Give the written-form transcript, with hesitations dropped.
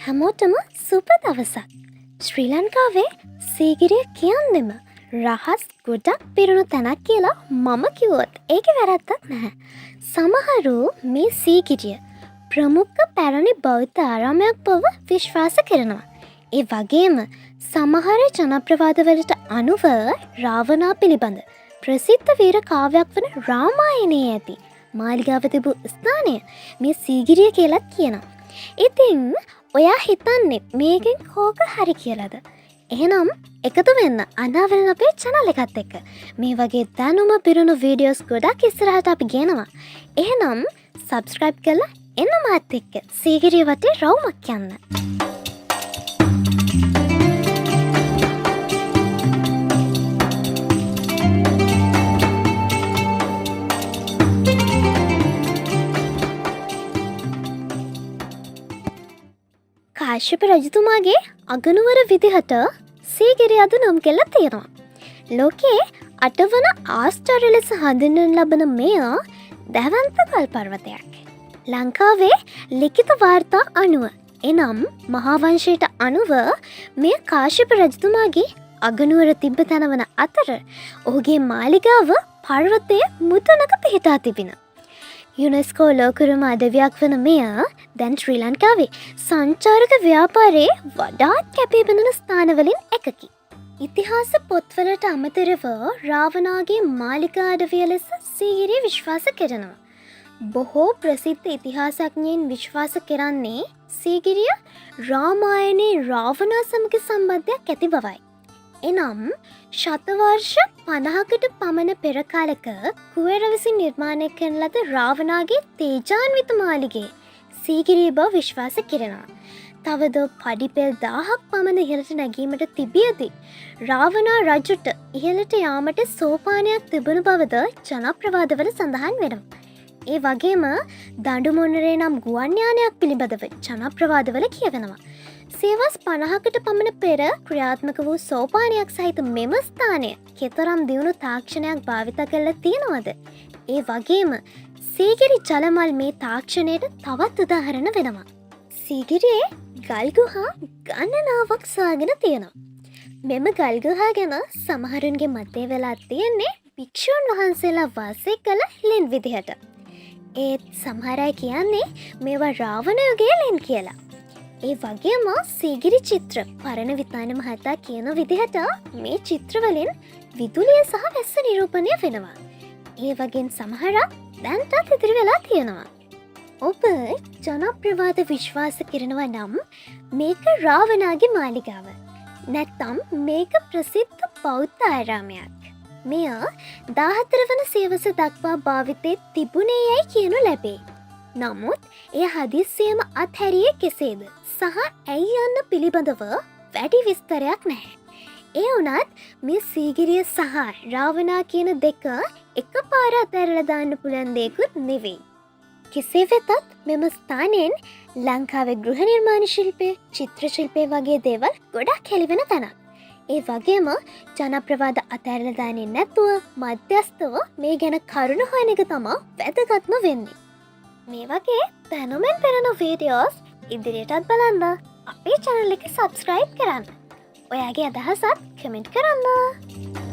හැමෝටම සුබ දවසක්. ශ්‍රී ලංකාවේ සීගිරිය කියන්නෙම රහස් ගොඩක් පිරුණු තැනක් කියලා මම කිව්වොත් ඒකේ වැරැද්දක් නැහැ. සමහරු මේ සීගිරිය ප්‍රමුඛ පැරණි බෞද්ධ ආරාමයක් බව විශ්වාස කරනවා. ඒ වගේම සමහර ජනප්‍රවාදවලට අනුව රාවණා පිළිබඳ ප්‍රසිද්ධ වීර කාව්‍යයක් වන රාමායනයේ ඇති මාලිගාව තිබූ ස්ථානය මේ සීගිරිය කියලත් කියනවා. ඉතින් ඔයා හිතන්නේ මේකෙන් කෝක හරි කියලාද? එහෙනම් එකතු වෙන්න අනාවරණ අපේ channel එකත් එක්ක. මේ වගේ දැනුම පිරුණු වීඩියෝස් ගොඩක් ඉස්සරහට අපි ගේනවා. එහෙනම් subscribe කරලා එන්න මාත් එක්ක සීගිරිය වටේ රවුමක් යන්න. කාශ්‍යප රජතුමාගේ අගනුවර විදිහට සීගිරිය අද නම් කරලා තියෙනවා. ලෝකයේ අටවන ආශ්චර්ය ලෙස හඳුන්වනු ලබන මෙය දැවැන්ත ගල් පර්වතයක්. ලංකාවේ ලිඛිත වාර්තා අනුව එනම් මහාවංශයට අනුව මෙය කාශ්‍යප රජතුමාගේ අගනුවර තිබ්බ තැන වන අතර ඔහුගේ මාලිගාව පර්වතයේ මුදුනක පිහිටා තිබිණ. යුනෙස්කෝ ලෝකරුම අඩවියක් වන මෙය දැන් ශ්‍රී ලංකාවේ සංචාරක ව්‍යාපාරයේ වඩාත් කැපී පෙනෙන ස්ථානවලින් එකකි. ඉතිහාස පොත්වලට අමතරව රාවණාගේ මාලිගා අඩවිය ලෙස සීගිරිය විශ්වාස කරනවා. බොහෝ ප්‍රසිද්ධ ඉතිහාසඥයින් විශ්වාස කරන්නේ සීගිරිය රාමායනයේ රාවණා සමග සම්බන්ධයක් ඇති බවයි. එනම් ශතවර්ෂ 50කට පමණ පෙර කාලෙක කුවේර විසින් නිර්මාණය කරන ලද රාවණාගේ තේජාන්විත මාලිගය සීගිරිය බව විශ්වාස කෙරෙනවා. තවද පඩිපෙල් 1000ක් පමණ ඉහළට නැගීමට තිබියදී රාවණා රජුට ඉහළට යාමට සෝපානයක් තිබුණු බවද ජනප්‍රවාදවල සඳහන් වෙනවා. ඒ වගේම දඬු මොනරේ නම් ගුවන් යානයක් පිළිබඳව ජනප්‍රවාදවල කියවෙනවා. සියවස් 50කට පමණ පෙර ක්‍රියාත්මක වූ සෝපානයක් සහිත මෙම ස්ථානය කෙතරම් දියුණු තාක්ෂණයක් භාවිත කරලා තියෙනවද? ඒ වගේම සීගිරි ජලමල් මේ තාක්ෂණයට තවත් උදාහරණ වෙනවා. සීගිරියේ ගල්ගුහා ගණනාවක් සොයාගෙන තියෙනවා. මෙම ගල්ගුහා ගැන සමහරුන්ගේ මතය වෙලා තියෙන්නේ භික්ෂූන් වහන්සේලා වාසය කළ ලෙන් විදිහට. ඒත් සමහර අය කියන්නේ මේවා රාවණ යුගයේ ලෙන් කියලා. ඒ වගේම සීගිරි චිත්‍ර පරණ විතාන මහතා කියන විදිහට මේ චිත්‍රවලින් විදුලිය සහ වැස්ස නිරූපණය වෙනවා. ඒ වගේම සමහරක් දැන්ටත් ඉතිරි වෙලා තියෙනවා. ඔබ ජනප්‍රවාද විශ්වාස කරනවා නම් මේක රාවණාගේ මාලිගාව. නැත්නම් මේක ප්‍රසිද්ධ බෞද්ධ ආරාමයක්. මෙය 14 වන සියවස දක්වා භාවිතයේ තිබුණේ යැයි කියනු ලැබේ. නමුත් එය හදිස්සියම අත්හැරියේ කෙසේද සහ ඇයි යන්න පිළිබඳව වැඩි විස්තරයක් නැහැ. ඒ වුණත් මේ සීගිරිය සහ රාවණා කියන දෙක එකපාර අතහැරලා දාන්න පුළුවන් දෙයක්වත් නෙවෙයි. කෙසේ වෙතත් මෙම ස්ථානයෙන් ලංකාවේ ගෘහ නිර්මාණ ශිල්පය, චිත්‍ර ශිල්පය වගේ දේවල් ගොඩක් හෙළිවෙන තැනක්. ඒ වගේම ජනප්‍රවාද අතහැරලා දාන්නේ නැතුව මධ්‍යස්ථව මේ ගැන කරුණු හොයන එක තමා වැදගත්ම වෙන්නේ. මේ වගේ දැනුමෙන් පෙරෙන වීඩියෝස් ඉදිරියටත් බලන්න අපේ channel එක subscribe කරන්න. ඔයාගේ අදහසත් කමෙන්ට් කරන්න.